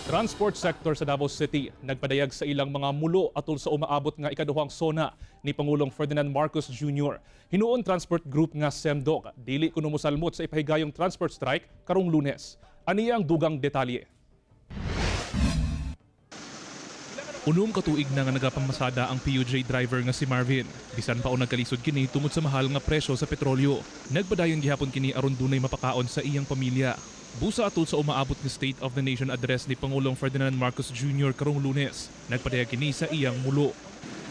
Transport sector sa Davao City nagpadayag sa ilang mga mulo atol sa umaabot nga ikaduhang SONA ni Pangulong Ferdinand Marcos Jr. Hinuon transport group nga SEMDOC dili kuno mosalmot sa ipahigayong transport strike karong Lunes. Aniya ang dugang detalye. 6 ka tuig na nga nagapamasada ang PUJ driver nga si Marvin. Bisan pa o nagkalisod kini tungod sa mahal nga presyo sa petrolyo. Nagpadayon gihapon kini aron dunay mapakaon sa iyang pamilya. Busa atol sa umaabot nga State of the Nation Address ni Pangulong Ferdinand Marcos Jr. karong Lunes. Nagpadayag kini sa iyang mulo.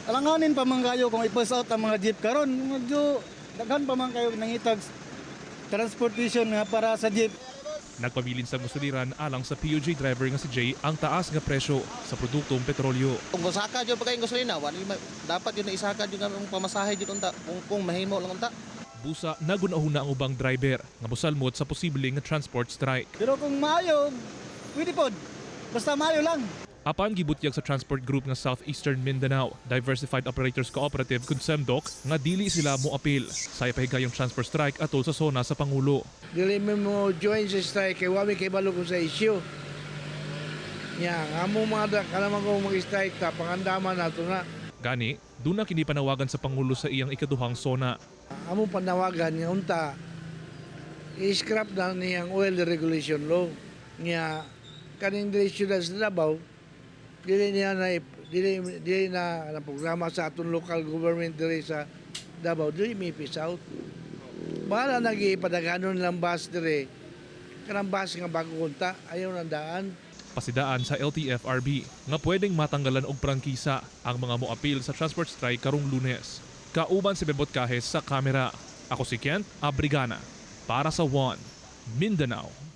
Alanganin pa man kayo kung i-pass out ang mga jeep karon. Medyo daghan pa man kayo nangitag transportation nga para sa jeep. Nagpabilin sa musuliran alang sa PUJ driver nga si Jay ang taas nga presyo sa produktong petrolyo. Kung saka jud pa kayong gasolina, wala dapat yun na isaka jud ang pamasahe jud unta kung mahimo lang unta. Busa nagunahuna ang ubang driver nga mosalmot sa posible nga transport strike. Pero kung maayo, pwede pod. Basta maayo lang. Apan gibutyag sa transport group nga Southeastern Mindanao Diversified Operators Cooperative kun SEMDOC nga dili sila moapil sa ipahigayong transport strike atol sa SONA sa Pangulo. Dili mo join sa strike kay wa mi kabalo kung sa issue. Nya, amo mga da kalaman ko mag-strike ta pangandaman nato na. Gani, duna kini panawagan sa Pangulo sa iyang ikaduhang SONA. Amo panawagan nga unta i-scrap na niyang oil regulation law. Nya kaning diri syudad sa Davao dili niya na dili dili na na programa sa atong local government diri sa Davao, dili mi peace out. Bahala nagipadaganon lang bus diri. Kanang bus nga bago unta ayaw nang daan. Pasidaan sa LTFRB nga pwedeng matanggalan og prangkisa ang mga moapil sa transport strike karong Lunes. Kauban si Bebot Cajes sa kamera. Ako si Kent Abrigana para sa One Mindanao.